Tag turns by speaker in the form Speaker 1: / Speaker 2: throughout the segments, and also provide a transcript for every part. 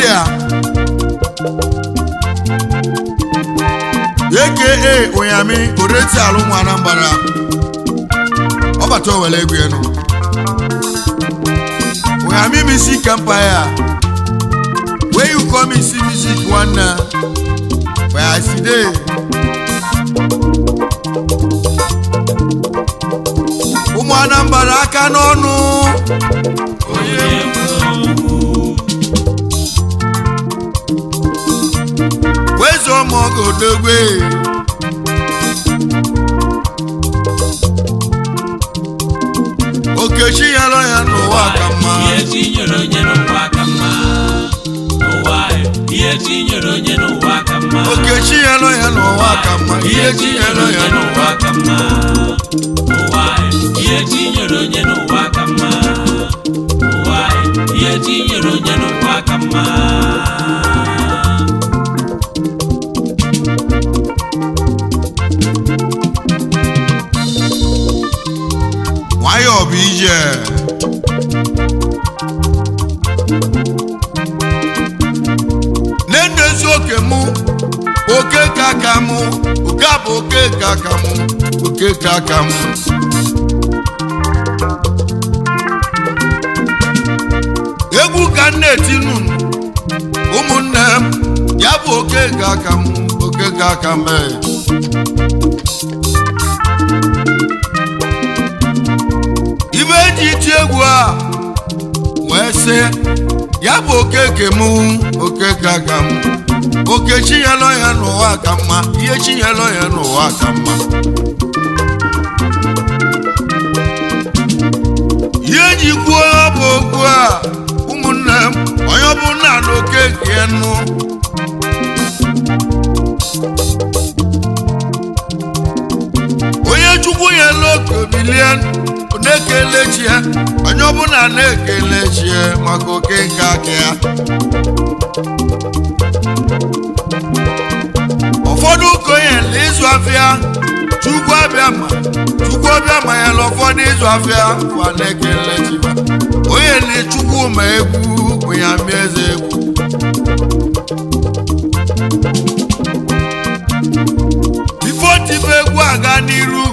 Speaker 1: India, aka Onyami Oreti alụ nwa Anambra. Ọbata owele egwu enu Onyami Music Empire. Where you come see music nwanne, where I see dey. Ụmụ Anambra, aka n'ọnụ.
Speaker 2: Onye nwe.
Speaker 1: Wezuo m oge odogwe. Okechi nyere ya n'ụwa ka mma.
Speaker 2: Ihe chi nyere onye n'ụwa ka mma. N'ụwa, ihe chi nyere onye n'ụwa ka mma.
Speaker 1: Okechi nyere ya n'ụwa ka mma. Ihe chi nyere ya
Speaker 2: n'ụwa ka mma. N'ụwa, ihe chi nyere onye n'ụwa ka mma. N'ụwa, ihe chi nyere onye n'ụwa ka mma.
Speaker 1: Nwayọọ bụ ije. Na-edozi oke mụ, oke ka aka mụ, oke a bụ oke ka aka mụ, oke ka aka mụ. Egwu ka m na-etinu, ụmụnne m, ya bụ oke ka aka m, oke ka aka m ee. Ibe eji iti egwu a wee sị ya bụ okeke mụ, okeke aka m, oke chinyelụ ya n'ụwa ka mma. Ihe chinyelụ ya n'ụwa ka mma. Ihe eji kwuo ya bụ okwu a, ụmụnne m, onye ọbụla na okeke nụ. Onye Chukwu nyela oke bilie na-ekele chi ya. Onye ọbụla na-ekele chi ya maka oke nke aka ya. Ụfọdụ okenye ịzụ afịa, Chukwu abịa ma Chukwu abịa ma ya la. Ụfọdụ ịzụ afịa kwa na-ekele chi ha. Onye na Chukwu ma egwu onye amị eze egwu. Before tibe egwu aga n'iru,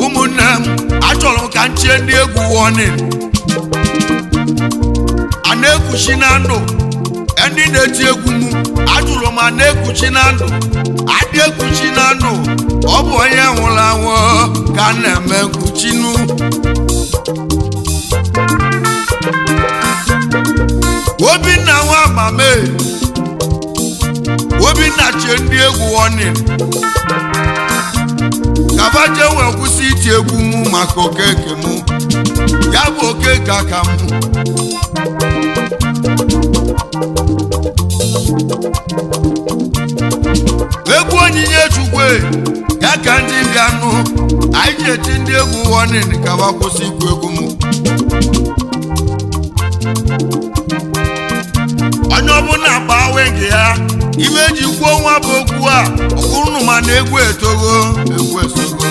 Speaker 1: ụmụnne m, achọrọ m ka m chie ndị egwu warning. A na-ekwuchi na ndụ ndị na-eti egwu m ajụrụ m, a na-ekwuchi na ndụ adị ekwuchi na ndụ? Ọ bụ onye nwụrụ anwụ ka a na-eme nkwuchinu. Obinna nwa amame, Obinna chie ndị egwu warning kabaje wee kwụsị iti egwu mụ maka okeke mụ, ya bụ okeke aka mụ. Egwu onyinye Chukwu ya ka ndị bịa nụ anyị ji eti ndị egwu warning ka ba kwụsị ikwu egwu mụ. Onye ọbụla gbaa wigi ya. Ibe ji kwuo nwa bụ okwu a ọkwụrụ ma na egwu etogo, egwu esogo.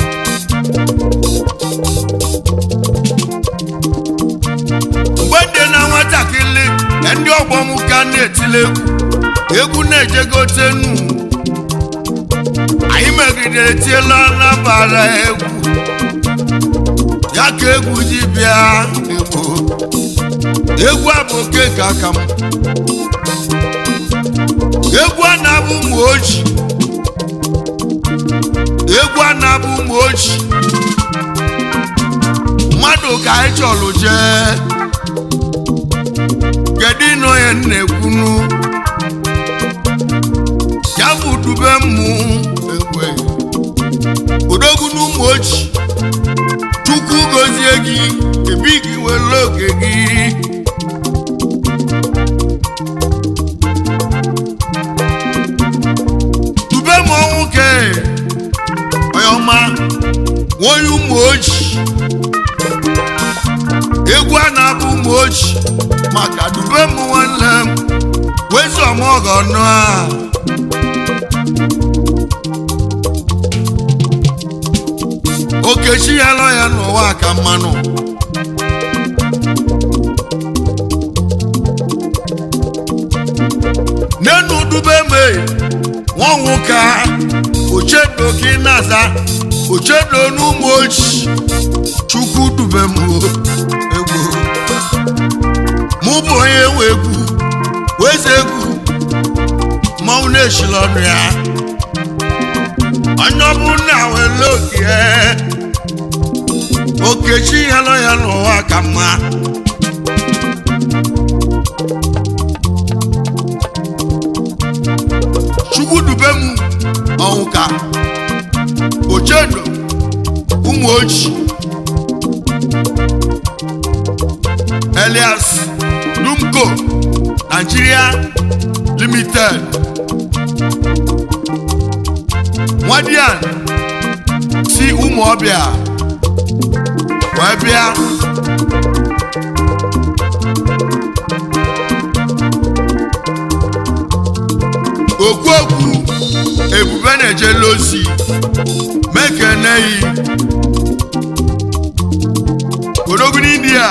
Speaker 1: Mgbe dị na nwatakịrị, ndị ọgbọ m ka na-etile egwu, egwu na-ejegotenu anyị megidere tiela nabara egwu ya ka egwu ji bịa. Egwu egwu a bụ oke ka aka m. Egwu a na-abụ ụmụ oji, egwu a na-abụ ụmụ oji mmadụ ka anyị chọrọ jee. Kedu ịnụ onye m na-ekwunu? Ya bụ dube mmụ egwe odogwu n'ụmụ oji. Chukwu gozie gị, ebi gị were oge gị. Dube m ọnwụ ke onye ọma, onye ụmụ oji. Egwu a na-abụ ụmụ oji maka dube m nwanne m wezọmọgọnụ a. Okechi ya lọ ya n'ụwa ka mmanụ. N'enu dube me nwanwụ ka Ochendo ka ị na-aza Ochendo n'ụmụ ochi. Chukwu dube m egwu, mụ bụ onye nwe egwu, weze egwu mmanwụ na-echila ọnụ ya. Onye ọbụla were oke okechi ya nọ ya n'ụwa ka mma. Chukwu dube m ọnwụ ka Ochendo ụmụ ochi Elias Dumko Nigeria Limited, Nwadian si ụmụ ọbịa wee bịa. Okwuokwu ebube na-ejela ozi mekeneyi odogwu n'India.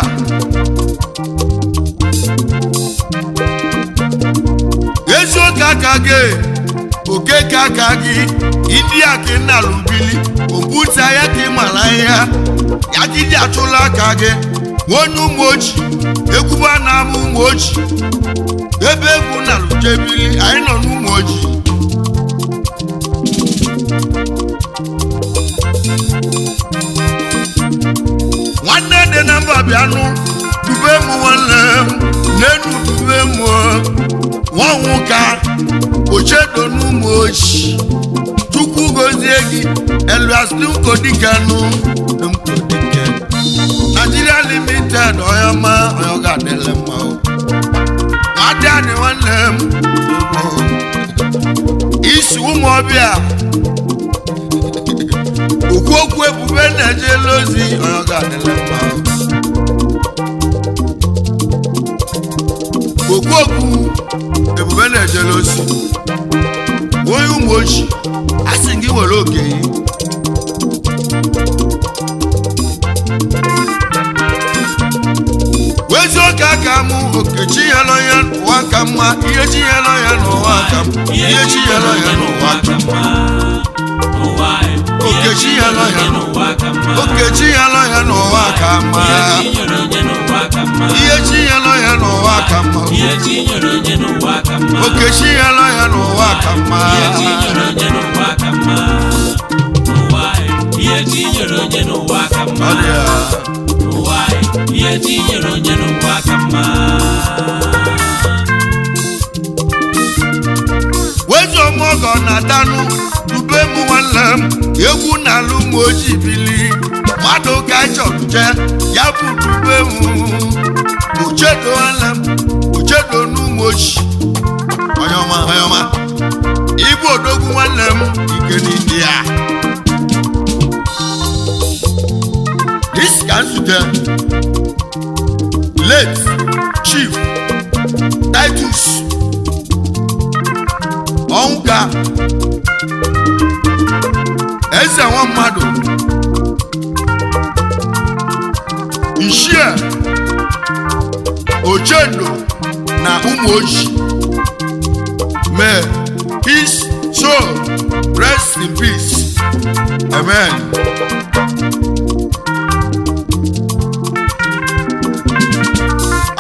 Speaker 1: Eziokwu aka gị, okeke aka gị, India ka ị na-alụbili kọmputa ya ka ị mara ihe ya ka iji achụla aka gị. Onye ụmụ oji egwuba na-ama ụmụ oji ebe egwu na-alụjebili, anyị nọ n'ụmụ oji. Nwanne dị na mba bịanụ dube m, nwanne m n'enu dube m nwanwụ ka Ochedo n'ụmụ oji. Chukwu gozie gị, Elias Dumkodikenu, Dumkodike Nigeria Limited, ọyọma ọyọ ga-adịlị mma o. Nwadị nwanne m isi ụmụ ọbịa okwu okwu ebube na-ejela ozi, ọyọ ga-adịlị mma o. Okwu okwu ebube na-ejela ozi onye ụmụ ochi, a sị gị were oke yi. Wezuoke aka mụ, okechi ya nọ ya n'ụwa ka mma, ihe chi ya nọ ya n'ụwa ka mma, ihe chi ya nọ ya n'ụwa ka mma. Okechi ya nọ ya okechi ya nọ ya n'ụwa ka mma, ihe chi ya nọ ya n'ụwa ka mma, okechi ya nọ ya n'ụwa ka mma.
Speaker 2: Ihe chi nyere onye n'ụwa ka mma.
Speaker 1: Ọ dị ya.
Speaker 2: Ụwa, ihe chi nyere onye n'ụwa ka mma.
Speaker 1: Wezuomọgọ na-atanụ dube m nwanne m egwu n'ala ụmụ ojii bili mmadụ ka chọrọ ya bụ dube m Ochedo nwanne m Ochedo n'ụmụ ojii, onye ọma onye ọma ịbụ odogwu nwanne m ike n'India. This ka nzute late Chief Titus Ọnwụka eze nwa mmadụ Nshie Ochendo na ụmụ oji, may his soul rest in peace, amen.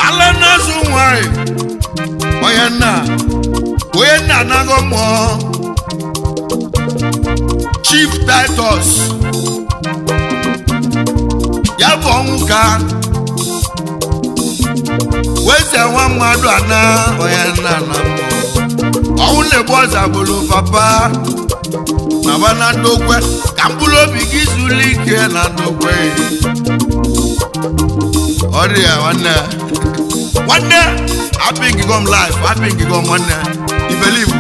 Speaker 1: Ala na-azụ nwanyị onye nna onye nna anaghị mmụọ Chief Titus ya bụ ọnwụ ka weze nwa mmadụ ana onye nna na mmụọ ọnwụ na-egbu ọza bụrụ papa na ba na ndokwe ka mkpụrụ obi gị zuru ike na ndokwe. Ọ dị ya nwanne nwanne apịngigom life apịngigom nwanne ibelivu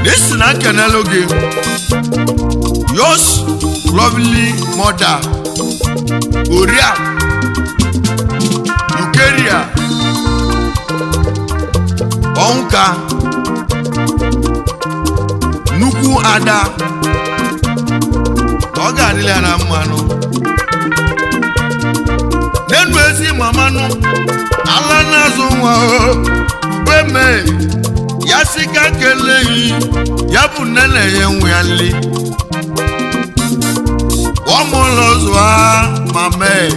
Speaker 1: n'isi na nkenelu gị yours lovely mother Oria Eucharia Ọnwụka nnukwu ada na ọ ga-adịla ya na mmanụ n'enu ezi mama nụ ala na-azụ nwa o ube mee ya sị ka kelee yi ya bụ nne na-enye nwa ya nli ọmụlọ zụa ma mee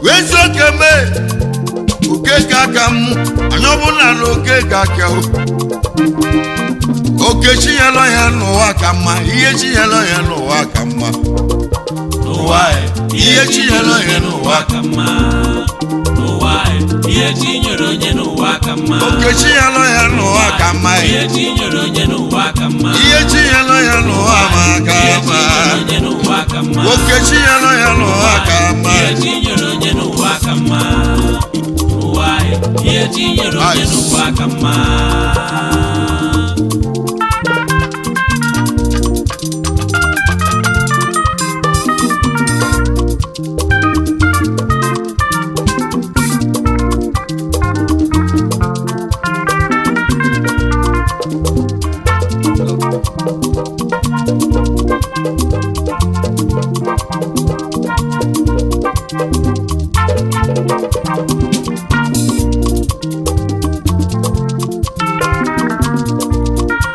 Speaker 1: wezuoke mee okeke aka m anya ọbụla na okeke aka o oke chinyela ya n'ụwa ka mma ihe chinyela ya n'ụwa ka mma
Speaker 2: N'ụwa
Speaker 1: ihe chinyere onye n'ụwa
Speaker 2: ka mma. N'ụwa ihe chi nyere onye n'ụwa ka mma.
Speaker 1: Oke chinyela ya n'ụwa ka mma.
Speaker 2: Ihe chi nyere onye n'ụwa ka mma.
Speaker 1: Ihe chinyela ya n'ụwa ma ka
Speaker 2: Ihe chi
Speaker 1: mma.
Speaker 2: nyere onye n'ụwa ka mma.
Speaker 1: Oke chinyela ya n'ụwa ka mma.
Speaker 2: Ihe chi nyere onye n'ụwa ka mma. N'ụwa ihe chi nyere onye
Speaker 1: Ice.
Speaker 2: n'ụwa ka mma.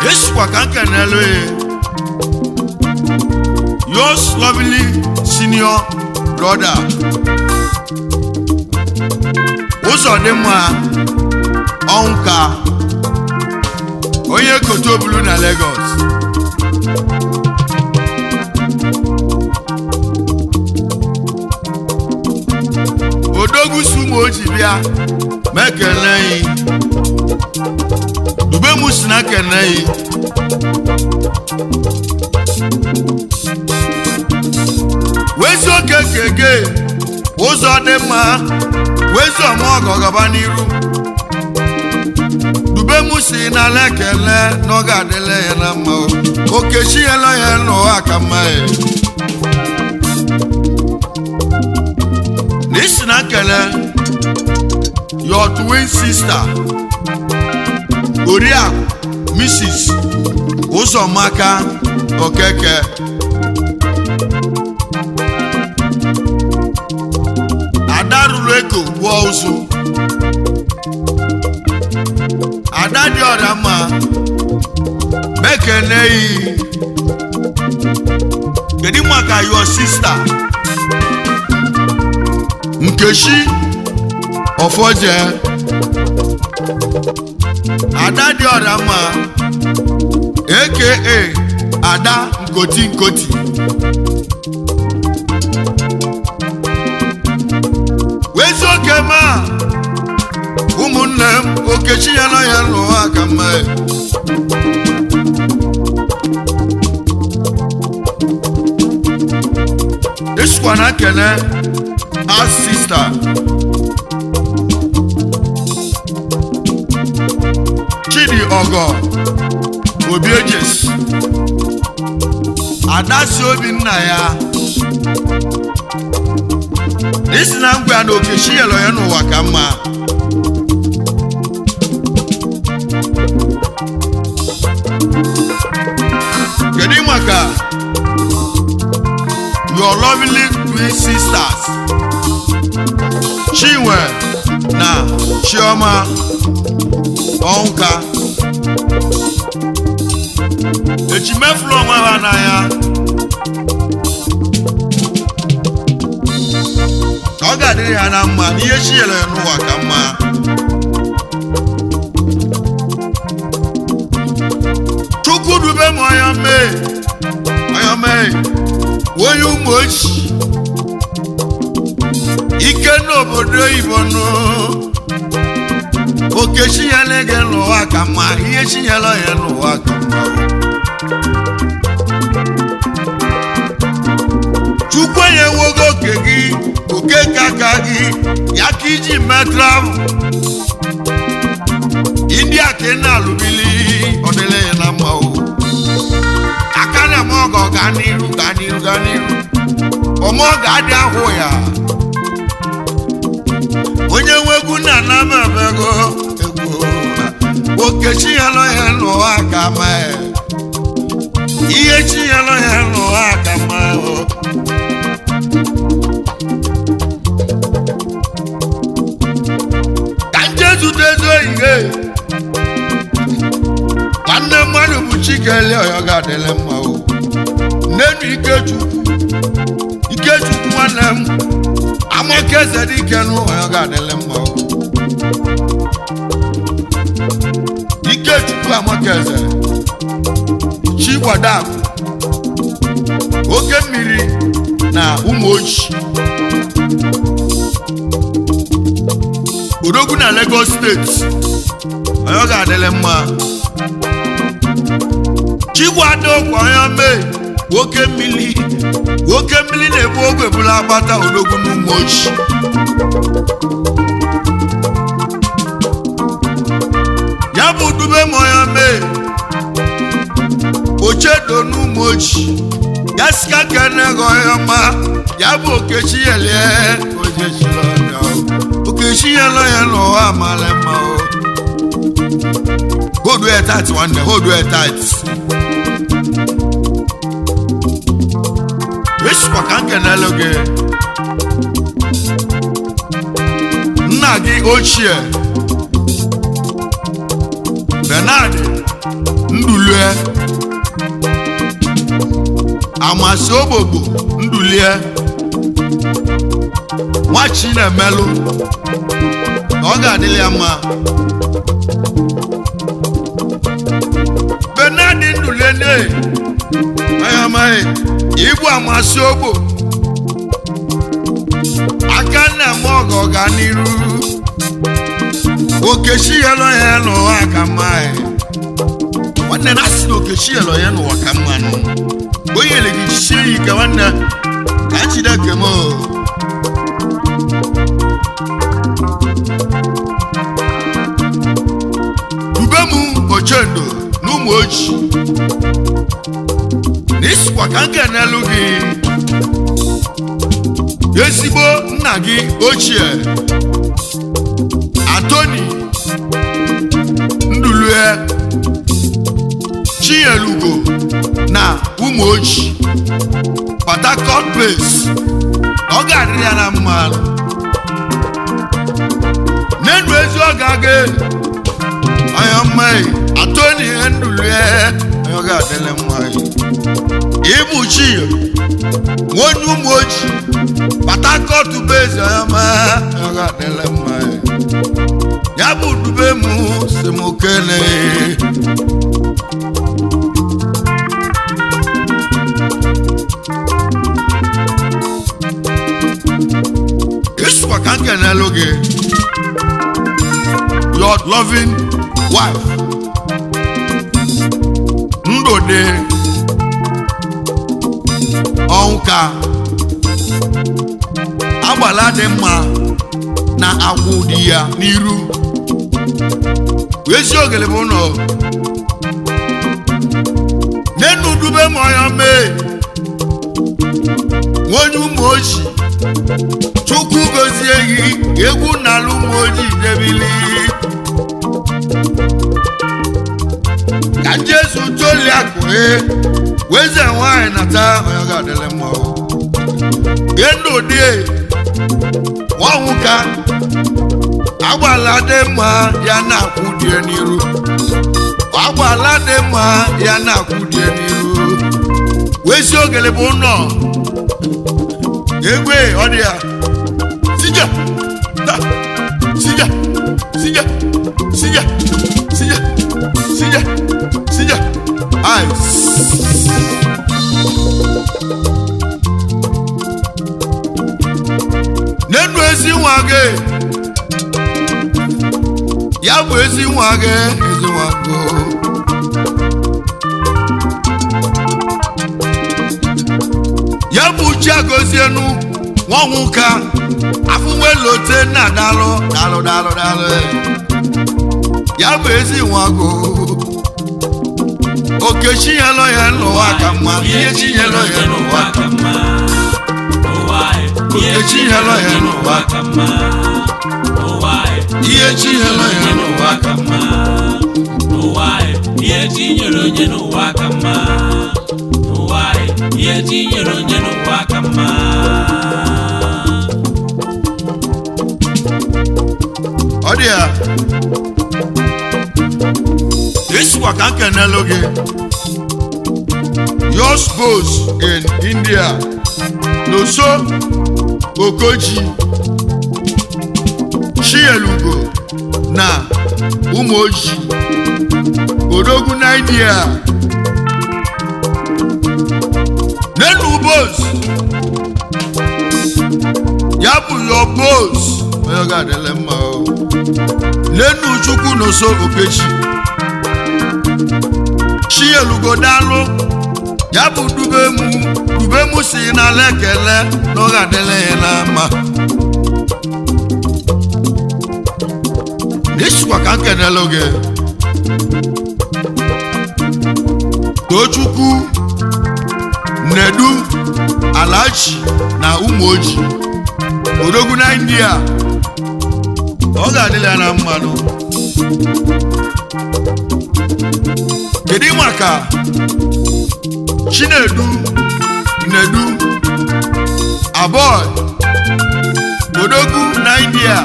Speaker 1: Yesu ka nkenelu ya yours lovely senior brother Ụzọdịmma Ọnwụka onye Kotobulu na Lagos. Odogwu sumo o ji bịa mekele yi dube mu si na kene yi wezi oke keke ụzọ dị mma wezi ọma ọgọ gaba n'iru dube mu si na lekele na ọ ga-adịle ya na mma o okechi yela ya n'ụwa ka mma ya na isi na nkele your twin sister Oriakụ Mrs. Ụzọmaka Okeke Ada ruru eko gbuo ụzụ Ada dị ọrịa mma mekeneyi kedu maka your sister Nkechi Ọfọje Ada dị ọrịa mma aka Ada Nkoti Nkoti wezuoke ma ụmụnne m okechi ya na ya n'ụwa ka mma ịsụkwa na kene as sister Chidi Ọgọ Obiejes Ada si obi nna ya n'isi na ngwa ya na okechi yelọ ya n'ụwa ka mma kedu maka your lovely twin sisters Chinwe na Chioma Ọnwụka ejimefula onwe ha n'anya ka ọ ga-adịrị ha na mma n'ihe chi nyere ya n'ụwa ka mma. Chukwu dube m onye mee onye mee onye ụmụ ochi ike n'obodo oyibo nụ oke chinyere gị n'ụwa ka mma ihe chinyere ya n'ụwa ka mma. Chukwu enyewogo oke gị oke kaka gị ya ka iji mee travel India ka ị na-alụbili ọ dịla ya na mma o aka na eme ọgọ gaa n'iru gaa n'iru gaa n'iru ọmọ ga-adị ahụ ya onye nwe egwu na anabebego egwu oke chinyelụ ya n'ụwa ka mma ihe chinyelụ ya n'ụwa ka mma o. Chikele ọyọ ga-adịlị mma o. Nnenu Ikechukwu, Ikechukwu nwanne m, Amaka eze dike nụ ọyọ ga-adịlị mma o. Ikechukwu Amaka eze, Chigwadakụ, oke mmiri na ụmụ ochi. Odogwu na Lagos State, ọyọ ga-adịlị mma. Chigwado kwa ya mee nwoke mmiri, nwoke mmiri na-ebu ogwe bụla agbata odogwu n'ụmụ ochi. Ya bụ dube ma ya mee ochedo n'ụmụ ochi. Ya sika kene gọ ya ma ya bụ okechi yelie ojechila ọnya o. Okechi yelọ ya n'ụwa amala mma o. Hold well tight nwanne, hold well tight. Esikwa ka nkenelu gị nna gị ochie Bernard Ndulue, Amasị Ogbogbo Ndulie, nwa Chinemelu, na ọ ga-adịlị ya mma. Bernard Ndulue ne amaghị igbu Amasị Ogbo aka nna m ọgọ ga n'iru. Okechi yelọ ya n'ụwa ka mma nwanne, na asị na okechi yelọ ya n'ụwa ka mma nụ o nyere gị jisie ya ike nwanne ka Chineke m o. Dube m ochendo na ụmụ ochi n'isikwa ka m ga-enelu gị ezigbo nna gị ochie Anthony Ndulue Chinyelugo na ụmụ ochi Port Harcourt base, na ọ ga-adịrị ya na mma. N'enu ezi ọ ga-aga onye ọma Anthony Ndulue, onye ọ ga-adịrị mma. Ịbụ chi onye ụmụ ochi Port Harcourt base, onye ọma, onye ọ ga-adịrị mma. Ya bụ dube m si m kele. Ịsụkwa ka m kenelu gị your loving wife ndụ dị ọnwụka agbala dị mma na agwụ dị ya n'iru ezi ogele bụ ụlọ nenu dube m ọya mee onye ụmụ ochi. Chukwu gozie gị egwu n'ala ụmụ ojii debili ka Jesu toli akụhe weze nwanyị nata onye ga-adịrị mma o. Ndụ dị nwanwụka agbala dị mma ya na-akwụ die n'iru, agbala dị mma ya na-akwụ die n'iru wezi ogele bụ ụlọ egwe ọ dị ya sija ta sija sija sija sija sija sija ice. N'enu ezi nwa gị, ya bụ ezi nwa gị, ezi nwa gị ya bụ chi agozienu nwanwụka afụnwelote na dalụ dalụ dalụ dalụ ya bụ ezi nwa gị. Okechi nyelụ ya n'ụwa ka mma, ihe chi nyelụ ya n'ụwa ka
Speaker 2: mma.
Speaker 1: Okechi nyelụ ya n'ụwa
Speaker 2: ka mma.
Speaker 1: Ihe chi nyelụ ya n'ụwa
Speaker 2: ka mma. Ụwa ihe chi nyere onye n'ụwa ka mma. Ụwa ihe chi nyere onye n'ụwa ka mma.
Speaker 1: Ọ dị ya isikwa ka m kenelu gị. Yosh Bose in India, Noso Okoji, Chielugo na Ụmụoji, Odogwu na India. Nenu Bose, ya bụ your Bose, onye ọ ga-adịle mma o. Nenu Chukwu Noso Okechi, Chielugo daalụ, ya bụ dubemu dubemu si n'ala ekele na ọ ga-adịle ya na mma. N'esikwa ka m kenelu gị Tochukwu Nnedu Alachi na Ụmụoji, Odogwu na India, ọ ga-adịla ya na mmanụ. Kedu maka Chinedu Nnedu Aboy, Odogwu na India?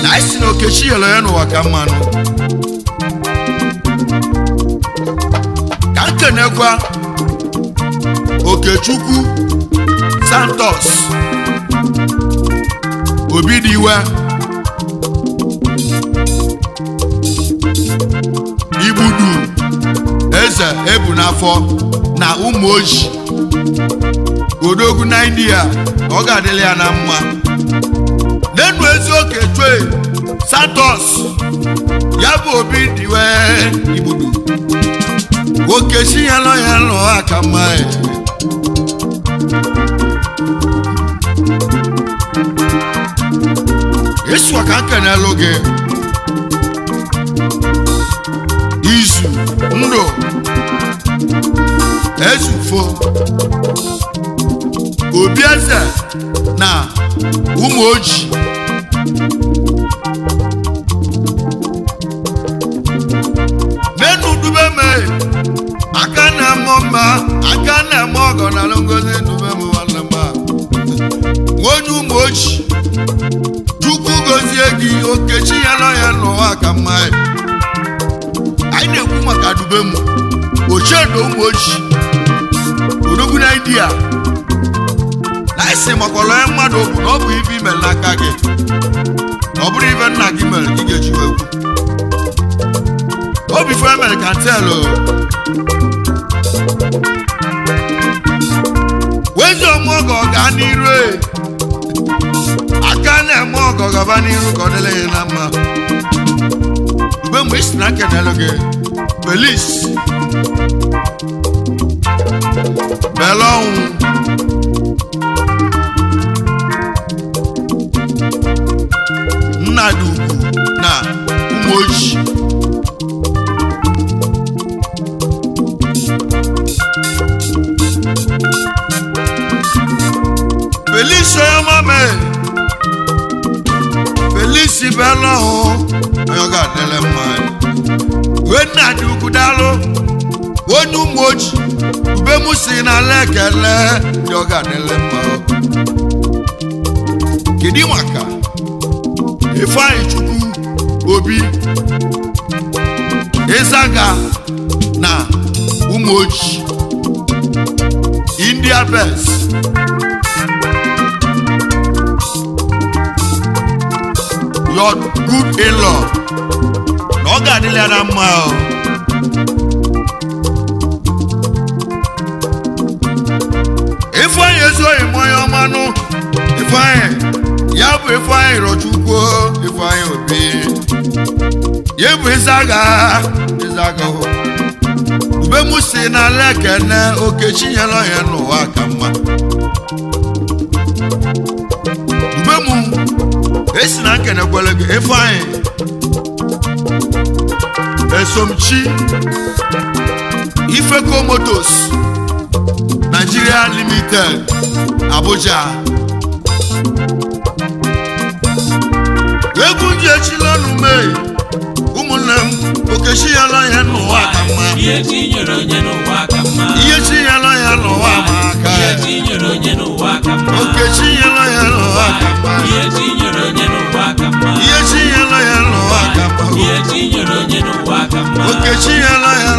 Speaker 1: Na isi na Okechi yere ya n'ụwa ka mmanụ. Ka nkenekwa Okechukwu Santos Obidiwe, Igbudu Eze Ebu n'afọ na Ụmụoji, Odogwu na India, ọ ga-adịla ya na mma. Nenu ezi Okechwe Santos, ya bụ Obidiwe Igbudu, Okechi ya nọ ya nọ aka mma. Ịsụwa ka nkenelụ gị Izu Ndụ Ezufo Obieze na Ụmụoji, nenu dube me aka na-eme mma, aka na-eme ọgọ na ngozi. Dube m nwanne m a, onye Ụmụoji, Chukwu gozie gị. Okechi ya nọ ya n'ụwa ka mma. Anyị na-ekwu maka dube m Ochendo Ụmụoji, Odogwu na India, na isi makwara onye mmadụ bụ na ọ bụ ife imere n'aka gị, na ọ bụrụ ife nna gị mere gị ga-eji wee kwu obi ife mere ka tel wezi ọmụọgọ gaa n'iru e. Aka na-eme ọgọ gaba n'iru ka ọ dịrị gị na mma. Mgbe mgbe isi na nkenelu gị Felix bele ọnwụ Nnadị Ugwu na Ụmụoji, Felix Oyamame, Felix bele ọnwụ, onye ọ ga-adịrị mma. Wee Nnadị Ugwu daalụ, onye Ụmụoji, ube m si n'ala ekele ndị ọ ga-adịrị mma. Kedu maka Ifeanyị Chukwu Obi Ịzaga na Ụmụoji, India Best, your good in-law, na ọ ga-adịrị ya na mma o. Ifeanyị ezi oyi m onye ọmanụ Ifeanyị ya bụ Ifeanyị Rọchukwu Ifeanyị Obi, ya bụ Ịzaga Ịzaga o. Ube m si na lekene Okechi nyere ya n'ụwa ka mma. Ube m esi na nkenekwele gị Ifeanyị Esomchi Ifeco Motors Nigeria Limited, Abuja. Egwu nji echila mee ụmụnne m, Okechi ya lọ ya n'ụwa ka mma.
Speaker 2: Ihe chi nyere onye n'ụwa ka mma.
Speaker 1: Ihe chi ya lọ ya n'ụwa ma aka.
Speaker 2: Ihe chi nyere onye n'ụwa ka mma.
Speaker 1: Okechi ya lọ ya n'ụwa ka mma.
Speaker 2: Ihe chi nyere onye n'ụwa ka mma.
Speaker 1: Ihe chi ya lọ ya n'ụwa ka mma.
Speaker 2: Ihe chi nyere onye n'ụwa ka mma.
Speaker 1: Okechi ya lọ ya.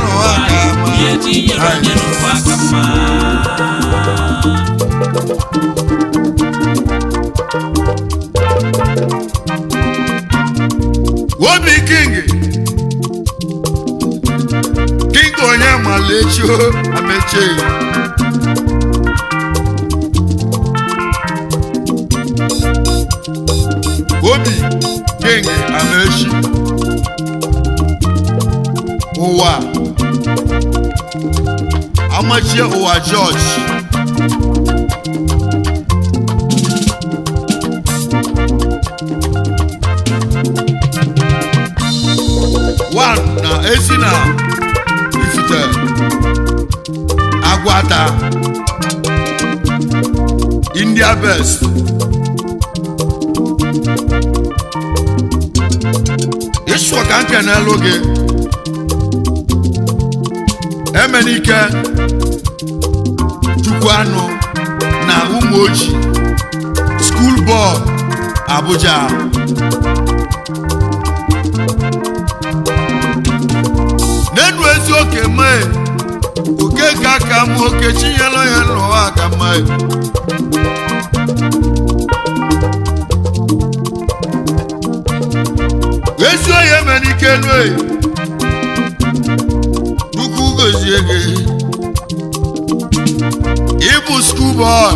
Speaker 1: Amechi o, Amechi. Obi King Amechi. Ụwa Amachie Ụwa George. One na ezi na Ifite Agwata India Best. Ịsụọ ka nke n'elu gị Emenike Chukwuanụ na Ụmụoji School Board Abuja. N'enu ezi oke mee Okeke aka m oke chinyere ya n'ụwa aka mma. Ezi oyi Emenike nue Chukwu gozie gị. Ịbụ school boy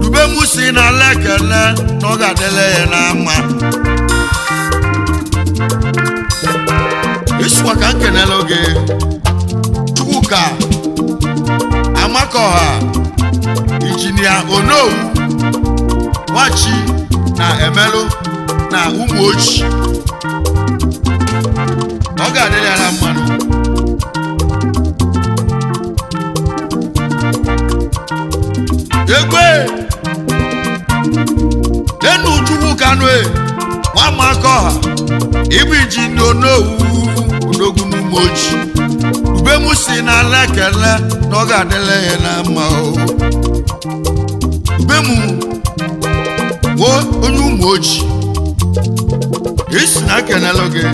Speaker 1: dube m si na lekele na ọ ga-adịle ya na mma. Ịsụkwa ka m kenele gị Chukwuka Amakọha Injinia Onowu Nwachi na Emelụ na Ụmụochi. Ọ ga-adịrị ya na mmanụ. Egwe lenu Chukwu Kanu e nwa Amakọha ịbụ injinia Onowu odogwu n'Ụmụochi ube m si na lekele na ọ ga-adịle ya na mma o. Ube m wo onye Ụmụochi isi na ekenelụ gị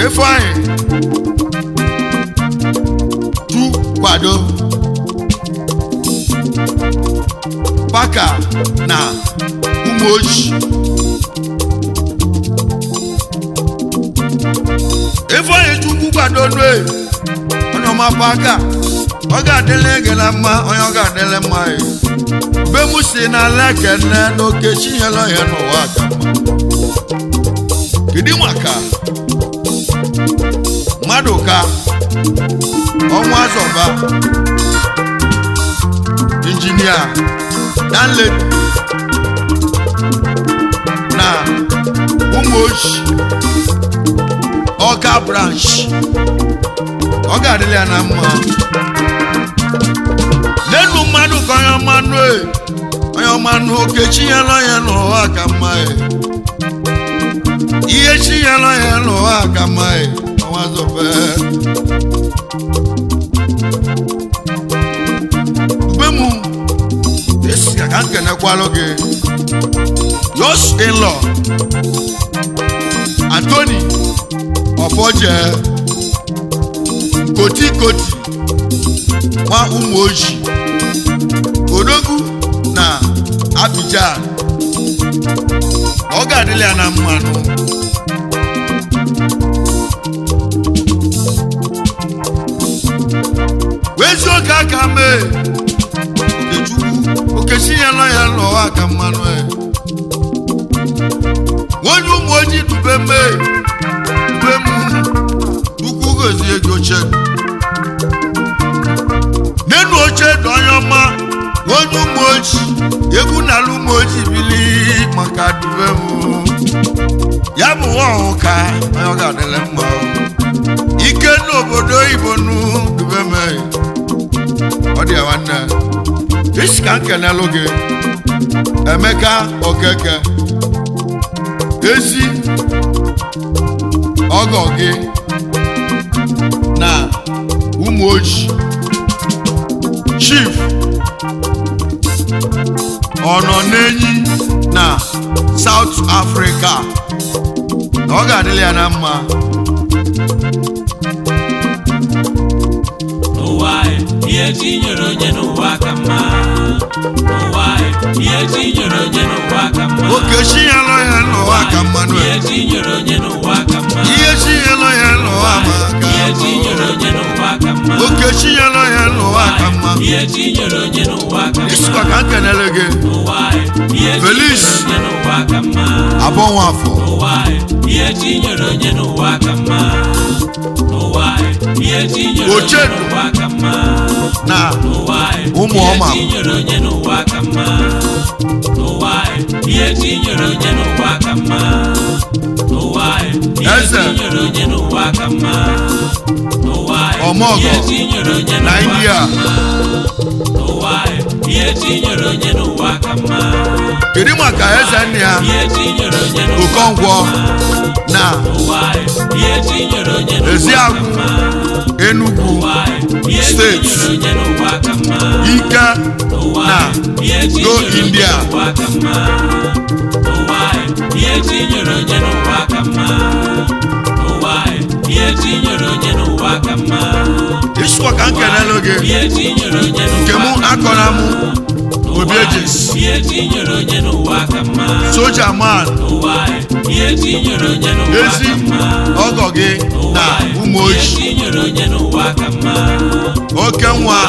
Speaker 1: Ifeanyị tu kwado Paka na Ụmụochi. Ifeanyị Chukwu kwado nue onye ọma Paka ọ ga-adịle gị na mma onye ọ ga-adịle mma e. Ube m si na lekene na oke chinyere ya n'ụwa ka mma. Kedu maka mmadụ ka ọnwa zọba injinia Danladi na Ụmụochi Ọka branch ọ ga-adịrị ya na mma. N'elu mmadụ ka onye ọma nụ e onye ọma nụ oke chinyere ya n'ụwa ka mma e. Ihe chinyere ya n'ụwa ka mma e ọnwa zọba. Mgbe mụ esi ka m kenekwalụ gị Yours in-law Anthony Ọfọje Koti Koti nwa Ụmụoji Odogwu na Abidjan. Ọ ga-adịla ya na mmanụ. Wezuoke aka mee Okechukwu Okechinyela ya n'ụwa aka mmanụ e. Onye Ụmụoji dube mee dube m Chukwu gozie gị oche n'enu oche dị onye ọma onye Ụmụoji egwu n'ala Ụmụoji bili maka dube m ya bụ nwa ọhụka onye ọ ga-adịle mma ike n'obodo oyibo nu dube m ọ dị ya nwanne isi ka m kenelụ gị Emeka Okeke ezi ọgọ gị na Ụmụoji Chief ọ nọ n'enyi na South Africa na ọ ga-adịrị ya na mma.
Speaker 2: N'ụwa ihe chi nyere onye n'ụwa ka mma. N'ụwa ihe chi nyere onye n'ụwa ka mma.
Speaker 1: Okechi ya nọ ya n'ụwa ka mmanụ
Speaker 2: Ihe chi nyere onye n'ụwa ka mma.
Speaker 1: Ihe chi ya nọ ya n'ụwa ma ka
Speaker 2: Ihe Ihe chi nyere onye n'ụwa ka mma.
Speaker 1: Okechi nyere ya n'ụwa ka mma.
Speaker 2: Ihe chi nyere onye n'ụwa ka mma.
Speaker 1: Isikwa ka m kenere gị.
Speaker 2: Ụwa, ihe chi
Speaker 1: Felix.
Speaker 2: nyere onye n'ụwa ka mma.
Speaker 1: Abọnwa afọ.
Speaker 2: Ụwa, ihe chi nyere onye n'ụwa ka mma. Ụwa, ihe chi nyere onye
Speaker 1: Ochedo.
Speaker 2: n'ụwa ka mma.
Speaker 1: Na
Speaker 2: Ụwa,
Speaker 1: Ụmụ
Speaker 2: ihe
Speaker 1: ọma.
Speaker 2: chi nyere onye n'ụwa ka mma. Ụwa, ihe chi nyere onye n'ụwa ka mma. Ụwa, ihe
Speaker 1: Eze.
Speaker 2: chi nyere onye n'ụwa ka mma. Ụwa,
Speaker 1: Ọmọgọ.
Speaker 2: ihe chi nyere onye
Speaker 1: na
Speaker 2: n'ụwa
Speaker 1: India.
Speaker 2: ka mma. Ụwa, ihe chi nyere onye n'ụwa ka mma.
Speaker 1: Kedu maka eze nne ya?
Speaker 2: Ihe chi nyere onye n'ụwa
Speaker 1: Okonkwo na
Speaker 2: ụwa, ihe chi nyere onye n'ụwa ka
Speaker 1: Eziagwụ
Speaker 2: mma.
Speaker 1: Enugu
Speaker 2: Ụwa, ihe chi
Speaker 1: Steeti.
Speaker 2: nyere onye n'ụwa ka mma.
Speaker 1: Ike
Speaker 2: Ụwa,
Speaker 1: na
Speaker 2: ihe chi
Speaker 1: Go
Speaker 2: nyere onye
Speaker 1: India.
Speaker 2: n'ụwa ka mma. Ụwa, ihe chi nyere onye n'ụwa ka mma. Ụwa, ihe chi nyere onye n'ụwa ka mma.
Speaker 1: Isikwa ka m kenere gị.
Speaker 2: Ihe chi nyere onye
Speaker 1: Nke
Speaker 2: n'ụwa
Speaker 1: mụ
Speaker 2: ka mma.
Speaker 1: akọrọ mụ Obi
Speaker 2: Ụwa,
Speaker 1: Ejes.
Speaker 2: ihe chi nyere onye n'ụwa ka mma.
Speaker 1: Soja man.
Speaker 2: Ụwa, ihe chi nyere onye n'ụwa
Speaker 1: Ezi
Speaker 2: ka mma.
Speaker 1: ọgọ gị na ụmụ
Speaker 2: Ihe
Speaker 1: oji.
Speaker 2: chi nyere onye n'ụwa ka mma.
Speaker 1: Oke nwa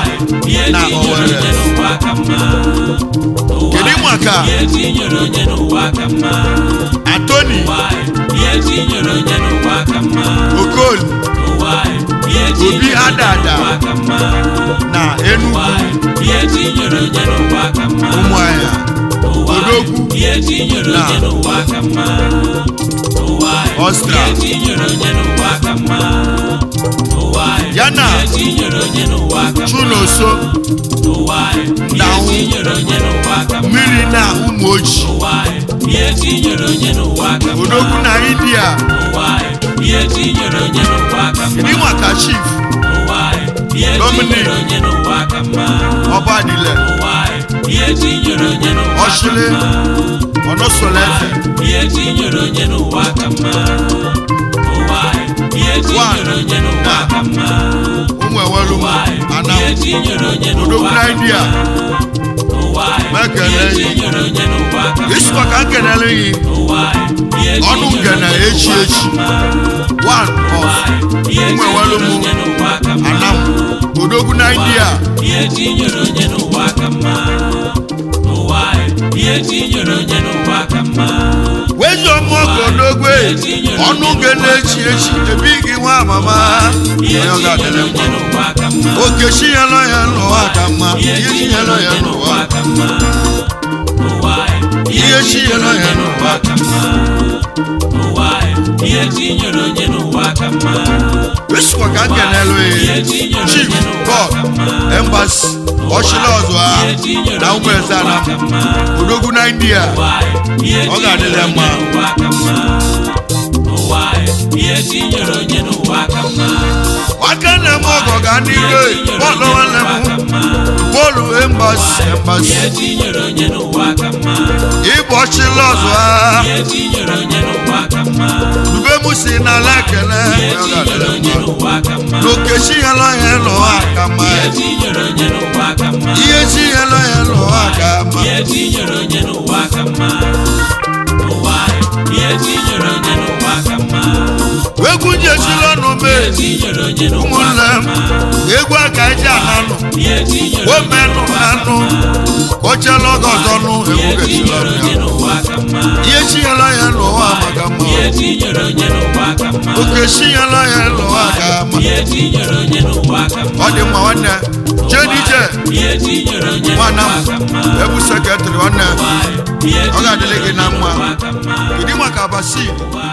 Speaker 2: Ihe
Speaker 1: na
Speaker 2: chi nyere
Speaker 1: Owerri.
Speaker 2: onye n'ụwa ka mma. Ụwa,
Speaker 1: Kedu maka
Speaker 2: ihe chi nyere onye n'ụwa ka mma.
Speaker 1: Atoni
Speaker 2: Ụwa, ihe chi nyere onye n'ụwa ka mma.
Speaker 1: Okoli
Speaker 2: Ụwa, ihe chi
Speaker 1: Obi
Speaker 2: nyere onye
Speaker 1: Adada.
Speaker 2: n'ụwa ka mma.
Speaker 1: Na Enugu.
Speaker 2: Ụwa, ihe chi nyere onye n'ụwa ka mma.
Speaker 1: Ụmụahịa.
Speaker 2: Ụwa,
Speaker 1: Odogwu
Speaker 2: ihe chi nyere
Speaker 1: na
Speaker 2: onye n'ụwa ka mma. Ụwa,
Speaker 1: Ọstra.
Speaker 2: ihe chi nyere onye n'ụwa ka mma. Ụwa,
Speaker 1: Ya na
Speaker 2: ihe chi nyere onye n'ụwa ka mma.
Speaker 1: Chunoso
Speaker 2: Ụwa, ihe
Speaker 1: Ndanwụ.
Speaker 2: chi nyere onye n'ụwa ka mma.
Speaker 1: Mmiri na ụmụ oji.
Speaker 2: Ụwa, ihe chi nyere onye n'ụwa ka mma.
Speaker 1: Odogwu na India.
Speaker 2: Ụwa, ihe chi nyere onye n'ụwa ka mma.
Speaker 1: Kedu maka Chief
Speaker 2: Ụwa, ihe chi
Speaker 1: Dominic.
Speaker 2: nyere onye n'ụwa ka mma.
Speaker 1: Ọbadile
Speaker 2: Ụwa, ihe chi nyere onye n'ụwa ka
Speaker 1: Ọchịlị
Speaker 2: mma.
Speaker 1: Ọnọsoleze
Speaker 2: Ihe chi nyere onye n'ụwa ka mma. Ụwa, ihe chi
Speaker 1: One.
Speaker 2: nyere onye n'ụwa
Speaker 1: Na.
Speaker 2: ka mma.
Speaker 1: Ụmụ Ewelu
Speaker 2: Ụwa,
Speaker 1: Anam
Speaker 2: ihe chi nyere onye
Speaker 1: Odogwu
Speaker 2: n'ụwa
Speaker 1: na
Speaker 2: ka
Speaker 1: India.
Speaker 2: mma. Ụwa,
Speaker 1: Mekele
Speaker 2: ihe chi
Speaker 1: yi.
Speaker 2: nyere onye n'ụwa ka mma.
Speaker 1: Isikwa ka m kenere gị.
Speaker 2: Ụwa, ihe chi
Speaker 1: Ọnụ
Speaker 2: nyere
Speaker 1: ngene
Speaker 2: onye
Speaker 1: echi
Speaker 2: n'ụwa
Speaker 1: echi.
Speaker 2: ka mma.
Speaker 1: One of
Speaker 2: Ụwa, ihe
Speaker 1: Ụmụ
Speaker 2: chi
Speaker 1: Ewelu
Speaker 2: nyere
Speaker 1: mụ
Speaker 2: onye n'ụwa ka mma.
Speaker 1: Anam Odogwu na India.
Speaker 2: Ihe chi nyere onye n'ụwa ka mma. Ụwa, ihe chi nyere onye n'ụwa ka mma.
Speaker 1: Wezi ọmụ ọgọ odogwu e. Ọnụ ngene echi echi ebighị nwa mama.
Speaker 2: Ihe
Speaker 1: Onye ọ
Speaker 2: chi
Speaker 1: ga-adịrị
Speaker 2: nyere onye
Speaker 1: mma.
Speaker 2: n'ụwa ka mma.
Speaker 1: Okechi nyere ya n'ụwa ka mma.
Speaker 2: Ihe
Speaker 1: Ihe
Speaker 2: chi
Speaker 1: chi
Speaker 2: nyere
Speaker 1: nyere ya
Speaker 2: onye
Speaker 1: n'ụwa.
Speaker 2: n'ụwa ka mma. Ụwa,
Speaker 1: Ihe chi nyere ya n'ụwa
Speaker 2: ka mma. Ụwa, ihe chi nyere onye n'ụwa ka mma.
Speaker 1: Isikwa ka m kenere
Speaker 2: Ihe
Speaker 1: gị.
Speaker 2: chi nyere
Speaker 1: Chief
Speaker 2: onye n'ụwa
Speaker 1: God
Speaker 2: ka mma.
Speaker 1: Embassy Ọchịlị ọzọ ha
Speaker 2: Ihe chi nyere
Speaker 1: na
Speaker 2: onye
Speaker 1: ụmụ eze
Speaker 2: n'ụwa
Speaker 1: Anam
Speaker 2: ka mma.
Speaker 1: Odogwu na India.
Speaker 2: Ụwa, ihe
Speaker 1: Ọ
Speaker 2: chi
Speaker 1: ga-adịrị
Speaker 2: nyere onye
Speaker 1: mma.
Speaker 2: n'ụwa ka mma. Ụwa, ihe chi nyere onye n'ụwa ka mma.
Speaker 1: Nwoke nne m ọgọ ga n'iru
Speaker 2: Ihe chi nyere
Speaker 1: bọọlụ
Speaker 2: onye
Speaker 1: nwanne
Speaker 2: n'ụwa
Speaker 1: m
Speaker 2: ka mma.
Speaker 1: bọọlụ embassy embassy
Speaker 2: Ihe chi nyere onye n'ụwa ka mma.
Speaker 1: Ịbụ ọchịlị ọzọ ha
Speaker 2: Ihe chi nyere onye n'ụwa ka mma.
Speaker 1: dube m si n'ala ekele.
Speaker 2: Ihe
Speaker 1: Ọ
Speaker 2: chi
Speaker 1: ga-adịrị
Speaker 2: nyere onye
Speaker 1: mma.
Speaker 2: n'ụwa ka mma.
Speaker 1: N'okechi nyere ya n'ụwa ka mma.
Speaker 2: Ihe chi nyere onye n'ụwa ka mma.
Speaker 1: Ihe chi nyere ya n'ụwa ka mma.
Speaker 2: Ihe chi nyere onye n'ụwa ka mma. Ụwa, ihe chi nyere onye n'ụwa ka mma.
Speaker 1: Egwu njechila ọnụ mee.
Speaker 2: Ihe chi nyere onye n'ụwa
Speaker 1: Ụmụnne
Speaker 2: ka
Speaker 1: m
Speaker 2: mma.
Speaker 1: egwu aka eji ananụ
Speaker 2: Ihe chi nyere onye
Speaker 1: omenụ
Speaker 2: n'ụwa ka
Speaker 1: anụ
Speaker 2: mma.
Speaker 1: ka o chela oge ọzọ nụ egwu
Speaker 2: Ihe chi
Speaker 1: gechila
Speaker 2: nyere
Speaker 1: ọnụ
Speaker 2: onye
Speaker 1: ya.
Speaker 2: n'ụwa ka mma.
Speaker 1: Ihe chi nyere ya n'ụwa maka mma.
Speaker 2: Ihe chi nyere onye n'ụwa ka mma.
Speaker 1: Okechi nyere ya n'ụwa ka mma.
Speaker 2: Ihe chi nyere onye n'ụwa ka mma.
Speaker 1: Ọ dị mma nwanne jedije.
Speaker 2: Ihe chi nyere onye
Speaker 1: Nwanne
Speaker 2: n'ụwa ka
Speaker 1: m
Speaker 2: mma.
Speaker 1: ebu sekretịrị nwanne.
Speaker 2: Ihe
Speaker 1: Ọ
Speaker 2: chi
Speaker 1: ga-adịrị
Speaker 2: nyere
Speaker 1: gị na
Speaker 2: onye
Speaker 1: mma.
Speaker 2: n'ụwa ka mma.
Speaker 1: Kedu maka Basil?
Speaker 2: Ụwa,